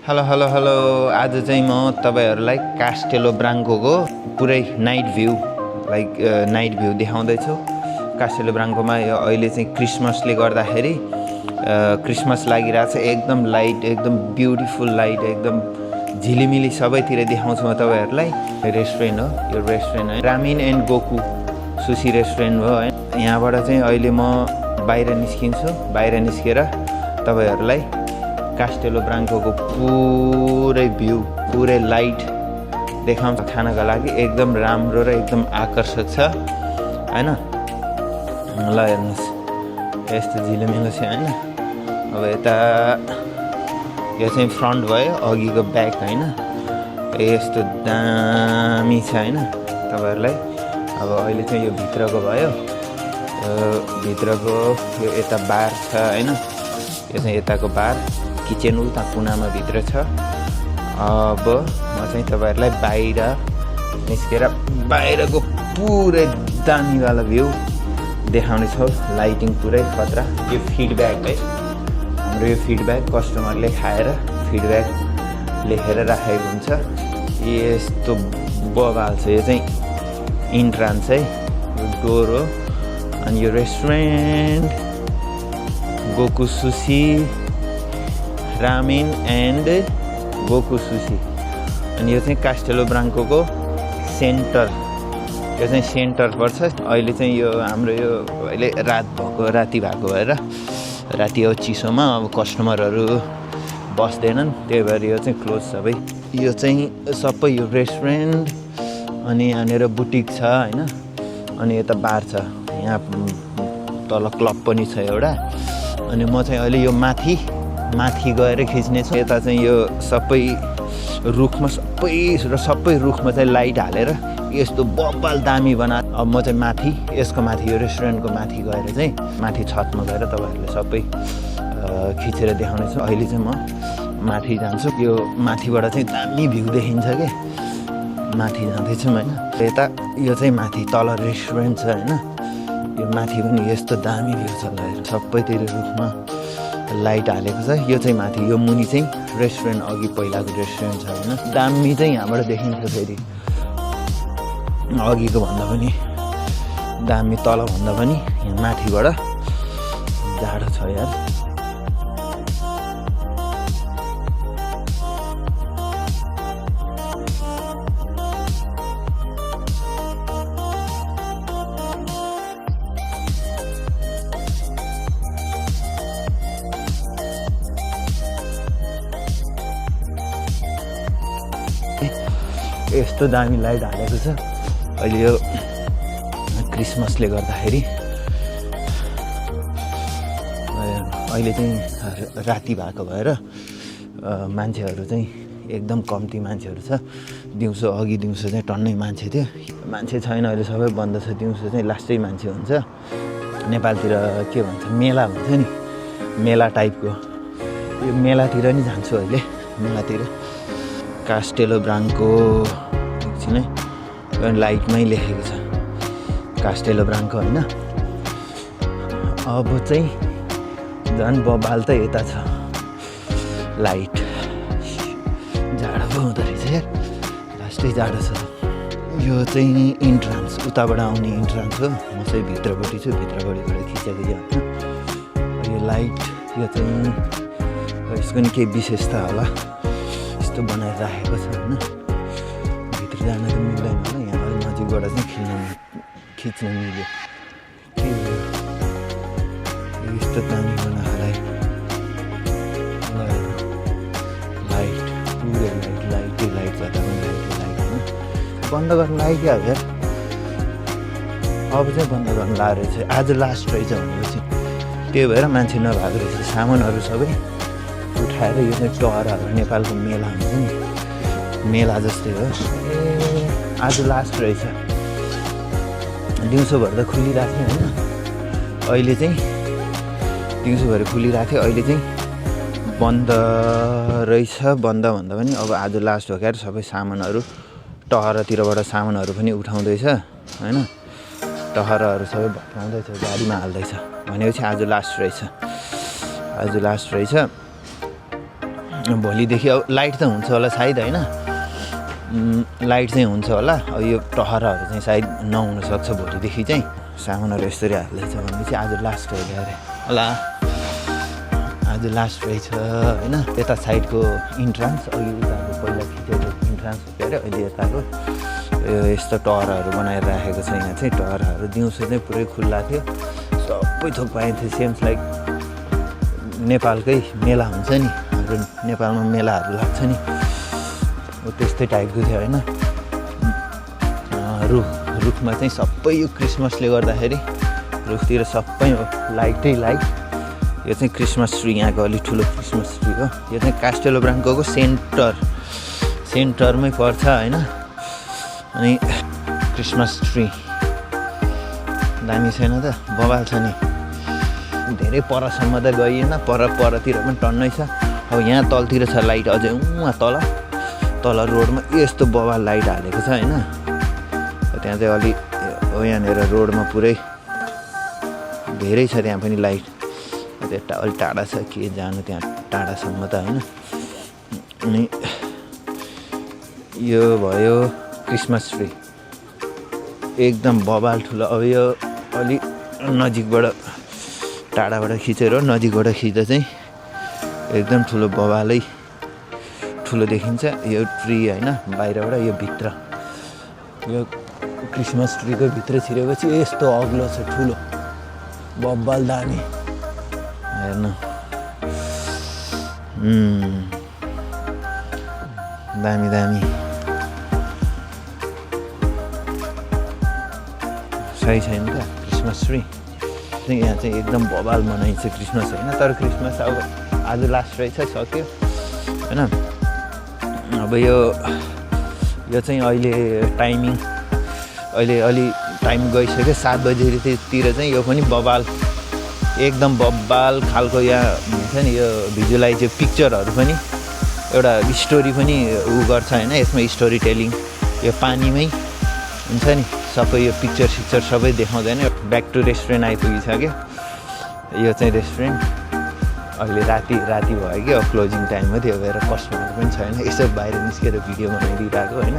Hello hello hello आज चाहिँ म तपाईहरुलाई कास्टेलो ब्राङ्कोको पुरै नाइट भ्यू देखाउँदै छु। कास्टेलो ब्राङ्कोमा यो अहिले चाहिँ क्रिसमसले गर्दाखेरि क्रिसमस लागिरहेछ। एकदम लाइट, एकदम ब्युटिफुल लाइट, एकदम झिलिमिली सबैतिर देखाउँछु म तपाईहरुलाई। रेस्टुरेन्ट हो यो, रेस्टुरेन्ट है ramen and Goku sushi restaurant हो है। यहाँबाट चाहिँ अहिले म बाहिर निस्किन्छु। बाहिर निस्केर तपाईहरुलाई कास्टेलो ब्राङ्कोको पुरै भ्यू, पुरै लाइट देखाउँछ। खानाको लागि एकदम राम्रो र एकदम आकर्षक छ हैन। ल हेर्नुस् यस्तो झिलिमिलो छ हैन। अब यता यो चाहिँ फ्रन्ट भयो, अघिको ब्याक हैन। यस्तो दामी छ हैन तपाईहरुलाई। अब अहिले चाहिँ यो भित्रको भयो, भित्रको यो यता बार छ हैन। यो चाहिँ यताको बार, किचन उता कुनामा भित्र छ। अब म चाहिँ तपाईहरुलाई बाहिर निस्केर बाहिरको पुरै दामीवाला भ्यू देखाउने छु। लाइटिङ पुरै खतरा। यो फिडब्याक है हाम्रो, यो फिडब्याक कस्टमरले खाएर फिडब्याक लेखेर राखेको हुन्छ। यस्तो बबाल छ। यो चाहिँ इन्ट्रान्स है, यो डोर हो। अनि यो restaurant Goku Sushi Ramen and Goku Sushi. अनि यो चाहिँ कास्टेलो ब्राङ्कोको सेन्टर, यो चाहिँ सेन्टर पर्छ। अहिले चाहिँ यो हाम्रो यो अहिले राति भएको भएर राति हो चिसोमा अब कस्टमरहरू बस्दैनन्, त्यही भएर यो चाहिँ क्लोज सबै। यो चाहिँ सबै यो रेस्टुरेन्ट अनि यहाँनिर बुटिक छ हैन। अनि यता बार छ, यहाँ तल क्लब पनि छ एउटा। अनि म चाहिँ अहिले यो माथि गएर खिच्नेछु। यता चाहिँ यो सबै रुखमा सबै रुखमा चाहिँ लाइट हालेर यस्तो बब्बाल दामी बना। अब म चाहिँ माथि, यसको माथि यो रेस्टुरेन्टको माथि गएर चाहिँ माथि छतमा गएर तपाईहरुले सबै खिचेर देखाउने छु। अहिले चाहिँ म माथि जान्छु। यो माथिबाट चाहिँ दामी भ्यू देखिन्छ के, माथि जाँदैछु हैन। यता यो चाहिँ माथि तल रेस्टुरेन्ट छ हैन। यो माथि पनि यस्तो दामी भ्यू छ। सबैतिर रुखमा लाइट हालेको छ। यो चाहिँ माथि, यो मुनि चाहिँ रेस्टुरेन्ट, अघि पहिलाको रेस्टुरेन्ट छ हैन। दामी चाहिँ यहाँबाट देखिन्छ। फेरि अघिको भन्दा पनि दामी, तल भन्दा पनि यहाँ माथिबाट जाडो छ यार। यस्तो दामी लाइट हालेको छ। अहिले यो क्रिसमसले गर्दाखेरि अहिले चाहिँ राति भएको भएर मान्छेहरू चाहिँ एकदम कम्ती मान्छेहरू छ। अघि दिउँसो चाहिँ टन्नै मान्छे थियो, मान्छे छैन अहिले, सबै बन्द छ। दिउँसो चाहिँ लास्टै मान्छे हुन्छ। नेपालतिर के भन्छ, मेला भन्छ नि, मेला टाइपको। यो मेलातिर नि जान्छु अहिले, मेलातिर। कास्टेलो ब्राङ्को एकछिन है, लाइटमै लेखेको छ कास्टेलो ब्राङ्को होइन। अब चाहिँ झन् बबाल त यता छ लाइट। जाडो पो हुँदो रहेछ यार, लास्टै जाडो छ। यो चाहिँ इन्ट्रान्स, उताबाट आउने इन्ट्रान्स हो। म चाहिँ भित्रपट्टि छु, भित्रपट्टिबाट खिचेको यो होइन। यो लाइट, यो चाहिँ यसको नि केही विशेषता होला, यस्तो बनाएर राखेको छ होइन। भित्र जान त मिल्दैन होला, यहाँ अलिक नजिकबाट चाहिँ खिच्न मिल्यो। यस्तो दामी बनाएको लाइट, पुरै लाइटै लाइट जता पनि लाइट होइन। बन्द गर्न लाग्यो अब यार, अब चाहिँ बन्द गर्न लागेको रहेछ। आज लास्ट रहेछ भनेपछि त्यही भएर मान्छे नभएको रहेछ। सामानहरू सबै उठाएर यो चाहिँ टहराहरू, नेपालको मेला हुन्छ नि, मेला जस्तै हो। आज लास्ट रहेछ। दिउँसोभरि त खुलिरहेको थियो होइन, अहिले चाहिँ दिउँसोभरि खुलिरहेको थियो, अहिले चाहिँ बन्द रहेछ। बन्द भन्दा पनि अब आज लास्ट हो क्या। सबै सामानहरू टहरातिरबाट सामानहरू पनि उठाउँदैछ होइन। टहराहरू सबै भत्काउँदैछ, गाडीमा हाल्दैछ। भनेपछि आज लास्ट रहेछ, आज लास्ट रहेछ। भोलिदेखि अब लाइट त हुन्छ होला सायद होइन, लाइट चाहिँ हुन्छ होला। अब यो टहराहरू चाहिँ सायद नहुनसक्छ भोलिदेखि चाहिँ। सामानहरू यसरी हाल्दैछ भने चाहिँ आज लास्ट हो अरे होला, आज लास्ट रहेछ होइन। यता साइडको इन्ट्रान्स, अघि उताको पहिला खिचेको इन्ट्रान्स हो अरे, अहिले यताको यस्तो टहराहरू बनाएर राखेको छ। यहाँ चाहिँ टहराहरू दिउँसो चाहिँ पुरै खुल्ला थियो, सबै थोक पाइन्थ्यो। सेम्स लाइक नेपालकै मेला हुन्छ नि, हाम्रो नेपालमा मेलाहरू लाग्छ नि, त्यस्तै टाइपको थियो होइन। रुखमा चाहिँ सबै यो क्रिसमसले गर्दाखेरि रुखतिर सबै लाइटै लाइट। यो चाहिँ क्रिसमस ट्री, यहाँको अलिक ठुलो क्रिसमस ट्री हो। यो चाहिँ कास्टेलो ब्राङ्कोको सेन्टरमै पर्छ होइन। अनि क्रिसमस ट्री दामी छैन त, बवाल छ नि। धेरै परसम्म त गइएन, परतिर पनि टन्नै छ। अब यहाँ तलतिर छ लाइट अझै, उहाँ तल रोडमा यस्तो बवाल लाइट हालेको छ होइन। त्यहाँ चाहिँ अलि यहाँनिर रोडमा पुरै धेरै छ, त्यहाँ पनि लाइट। त्यो अलिक टाढा छ, के जानु त्यहाँ टाढासम्म त होइन। अनि यो भयो क्रिसमस ट्री, एकदम बवाल ठुलो। अब यो अलिक नजिकबाट, टाढाबाट खिचेर नजिकबाट खिच्दा चाहिँ एकदम ठुलो बवालै ठुलो देखिन्छ यो ट्री होइन। बाहिरबाट यो भित्र, यो क्रिसमस ट्रीको भित्र छिरेपछि यस्तो अग्लो छ, ठुलो बब्बाल दामी हेर्नु। दामी सही छैन त क्रिसमस ट्री। यहाँ चाहिँ एकदम बवाल मनाइन्छ क्रिसमस होइन। तर क्रिसमस अब आज लास्ट रहेछ, सक्यो होइन। अब यो चाहिँ अहिले टाइमिङ, अहिले अलि टाइम गइसक्यो, 7 बजीतिर चाहिँ यो पनि बवाल, एकदम बवाल खालको यहाँ हुन्छ नि। यो भिजुलाइज पिक्चरहरू पनि एउटा स्टोरी पनि गर्छ होइन, यसमा स्टोरी टेलिङ। यो पानीमै हुन्छ नि सबै, यो पिक्चर सबै देखाउँदैन। ब्याक टु रेस्टुरेन्ट आइपुगिसक्यो। यो चाहिँ रेस्टुरेन्ट अहिले राति भयो कि, अब क्लोजिङ टाइममा थियो भएर कस्टमर पनि छैन। यसो बाहिर निस्केर भिडियो बनाइदिइरहेको होइन।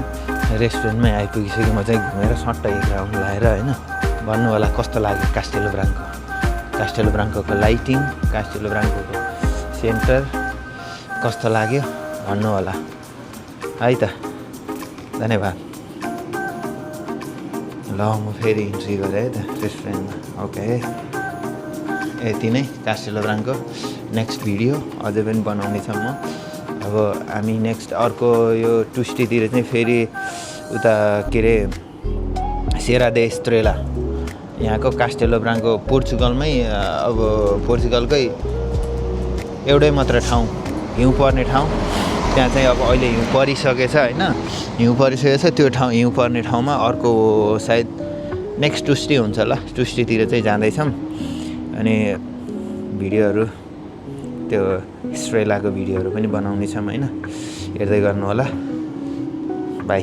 रेस्टुरेन्टमै आइपुगिसक्यो। म चाहिँ घुमेर सट्ट एक राउन्ड लगाएर होइन। भन्नु होला कस्तो लाग्यो कास्टेलो ब्राङ्कोको लाइटिङ, कास्टेलो ब्राङ्कोको सेन्टर कस्तो लाग्यो भन्नु होला है त। धन्यवाद। ल म फेरि इन्ट्री गरेँ है त रेस्टुरेन्टमा। ओके, यति नै कास्टेलो ब्राङ्को। नेक्स्ट भिडियो अझै पनि बनाउने छ म। अब हामी नेक्स्ट अर्को यो ट्युस्डेतिर चाहिँ फेरि उता के अरे सेरा दे एस्ट्रेला, यहाँको कास्टेलो ब्राङ्को पोर्चुगलमै, अब पोर्चुगलकै एउटै मात्र ठाउँ, हिउँ पर्ने ठाउँ। त्यहाँ चाहिँ अब अहिले हिउँ परिसकेछ होइन, हिउँ परिसकेछ। त्यो ठाउँ हिउँ पर्ने ठाउँमा अर्को सायद नेक्स्ट ट्युस्डे हुन्छ ल, ट्युस्डेतिर चाहिँ जाँदैछौँ। अनि भिडियोहरू त्यो एस्ट्रेलाको भिडियोहरू पनि बनाउने छौँ होइन, हेर्दै गर्नु होला। बाई।